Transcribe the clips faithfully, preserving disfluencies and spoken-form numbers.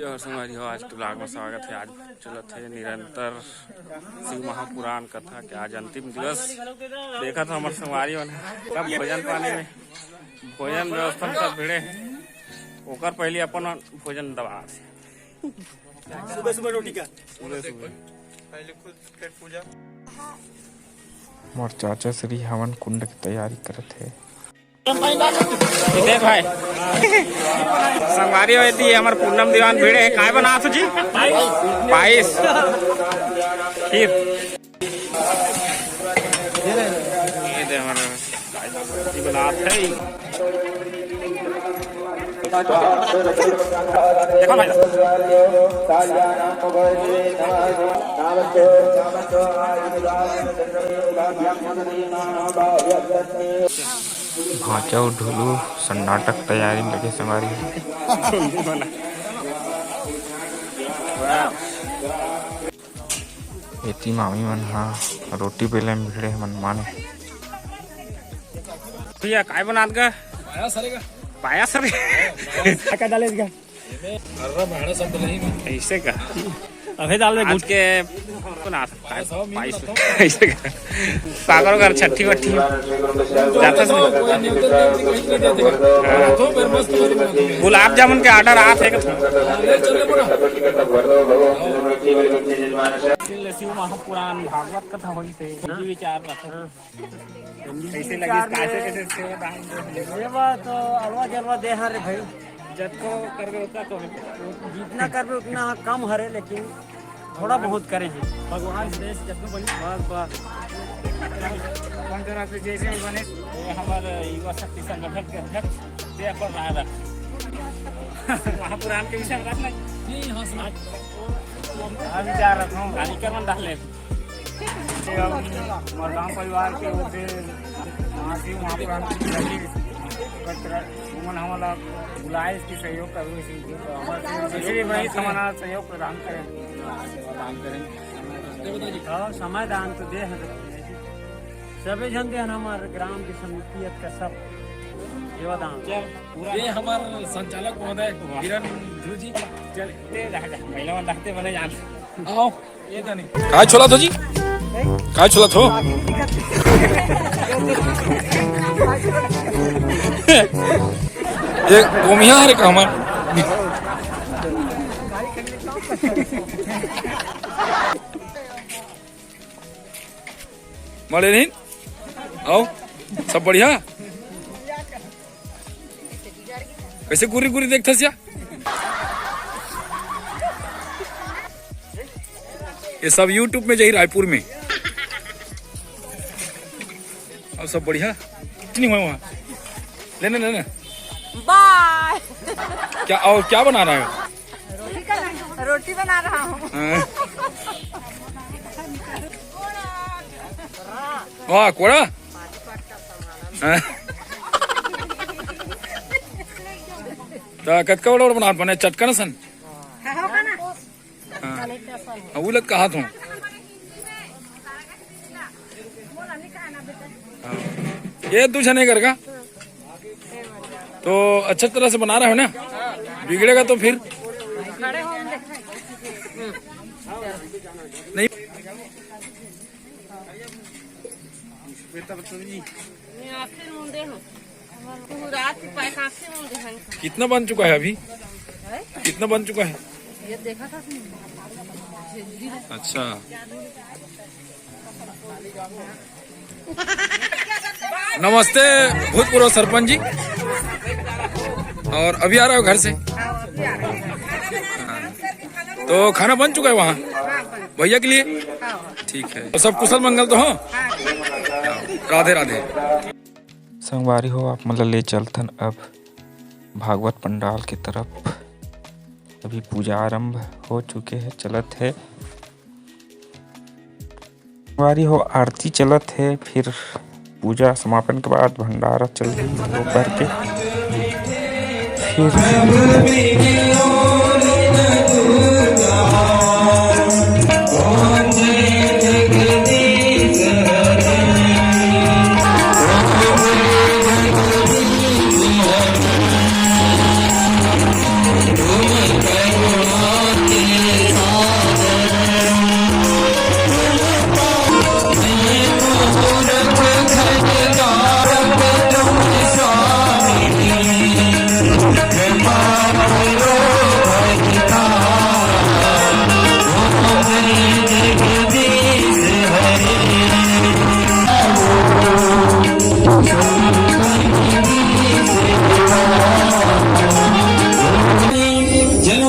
जोहार संगवारी हो, आज के vlog में स्वागत है। आज चलत है निरंतर शिव महापुराण कथा के आज अंतिम दिवस। देखत हो हमर संगवारी मन कब भोजन पानी में, भोजन व्यवस्था में सब भिड़े हैं। ओकर पहले अपन भोजन दबा से। सुबह सुबह रोटी का? सुबह सुबह। पहले खुद पेट पूजा। मोर चाचा श्री हवन कुंड के तैयारी करत हे। ठीक है भाई, संगवारी हो दी हमर पूनम दीवान भिड़े हैं। काय बनात हो जी? पाइस, खीर। ये दे हमर पाइस, ये बनात है। देखो भाई। भांचा अउ ढोलू सन्नाटा के तैयारी में लगे संगवारी। एती मामी मन हा रोटी बेले में भिड़े मन माने। भैया काय बनात गा? पाया सरे का। पाया सरे। का डाले इसका? अरे भाड़ा सब तो नहीं। ऐसे का? अबे दाल में आज गुट के बनात है। पाइस। ऐसे का? सागर कर छठी वठी जाता से। गुलाब जामुन के order आत है का? शिव महापुराण भागवत कथा होई थे, जी विचार रखो। कैसे लगिस, कैसे, कैसे सेवा दान? सेवा तो अलवा जलवा दे हरे भाई। जतको करबे उतना कम। जितना करबे उतना कम हरे, लेकिन थोड़ा बहुत करे हैं। भगवान श्रेष्ठ जतको बनी। बस, बस। कौन तरह से जैसे भी बने। ये हमारे युवा शक्ति संगठन के अध्यक्ष, ते अपन राय रख। महापुराण के विषय में रखना। नहीं, हाँ, सुना। हाँ, विचार रखो। कार्यक्रम डाल ले। मरगांव परिवार के ओर से वहाँ से वहाँ पर हम उमन हमला बुलाए इसकी सहयोग करूँ, इसी तो हमारे जैसे भी बने समाना सहयोग प्रदान करें। प्रदान करें। हाँ, समय दान तो दे हैं। सभी जन दे हैं, हमारे ग्राम की समिति का सब सेवा दान। ये हमारे संचालक महोदय किरण ध्रुव जी। चल, ते जा, जा, महिला मन रहते बने जान। आओ। काय छोला थो जी? काय छोला थो? ये गोमिया हरे का हमार? मले नहीं? आओ, सब बढ़िया? कैसे गुरी गुरी देखथस या? ये सब YouTube में जाही रायपुर में। और सब बढ़िया? कुछ नहीं हुआ वहाँ। लेने, लेने। बाय। क्या, और क्या बना रहा है? रोटी बना रहा हूँ। हाँ। वाह, कोड़ा? हाँ। त कतका बड़ा बड़ा बनात बने, चटकन असन? हाँ। हाँ, वो लोग कहा था। हाँ। ये दू झने कर का? तो अच्छा तरह से बना रहे हो ना? बिगड़ेगा तो फिर? नहीं। ये आखिर मुंदे हो। तू रात की पाए आखिर मुंदे हैं। कितना बन चुका है अभी? हैं? कितना बन चुका है? ये देखा था तुमने? अच्छा। नमस्ते भूतपूर्व सरपंच जी। और अभी आ रहे हो घर से? हाँ, अभी आ रहे हैं। हाँ। तो खाना बन चुका है वहाँ भैया के लिए? ठीक है, तो सब कुशल मंगल तो हो? राधे राधे। संगवारी हो, आप मन ल ले चलथन अब भागवत पंडाल के तरफ। अभी पूजा आरंभ हो चुके हे, चलत हे। संगवारी हो, आरती चलत हे, फिर पूजा समापन के बाद भंडारा चलही दोपहर के। फिर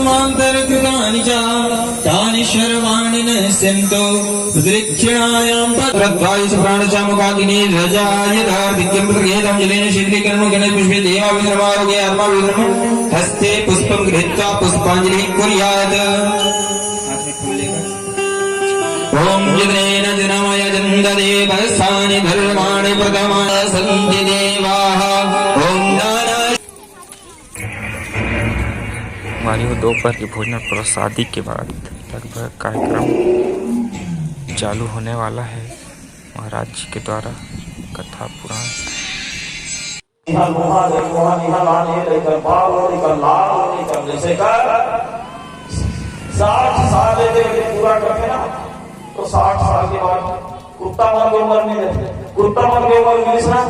मान्तरकृतानि च तानि सर्वाणि नश्यन्तो हृदयक्षणायां पद। कृत्वा च प्राणचामुखाग्निरजायथार्थिक्यं प्रतिगृहीतं जलेन शीतलीकरणं गणेशपुष्पे देवाभिसमारोहे आत्माभिसम हस्ते पुष्पं गृहीत्वा पुष्पाञ्जलिः कुर्यात्। ॐ जितेन जनमयजन्तदेवस्तानि धर्माणि प्रथमानि सन्ति देवाः। ॐ नाना हमारी वो दोपहर की भोजन और प्रसादी के बाद लगभग कार्यक्रम चालू होने वाला है। महाराज जी के द्वारा कथा पुराण। इहाँ लोहा ले, लोहा निहा लाने ले, कर बाल ले, कर लाल ले, कर जैसे कर साठ साल ले दे पूरा करते ना, तो साठ साल के बाद कुत्ता मन के उम्र मिले, कुत्ता मन के उम्र मिले ना,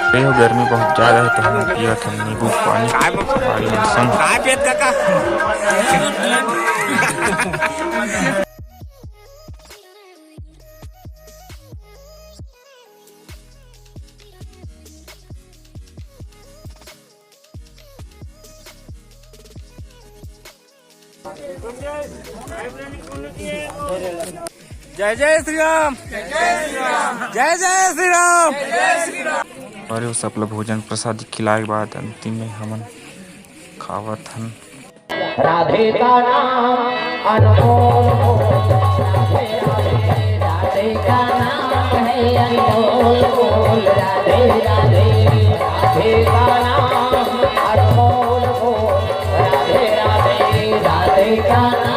ये गर्मी बहुत ज्यादा है, तो हम पियत हन नींबू पानी। काय बाबा? भाई मन संग। काय पियत काका? जय जय श्री राम। जय जय श्री राम। और वो सब ला भोजन प्रसाद खिलाए के बाद अंतिम में हमन खावत हन। राधे का नाम अनमोल हो। राधे राधे, राधे का नाम है अनमोल बोल। राधे राधे, राधे का नाम अनमोल बोल। राधे राधे, राधे का नाम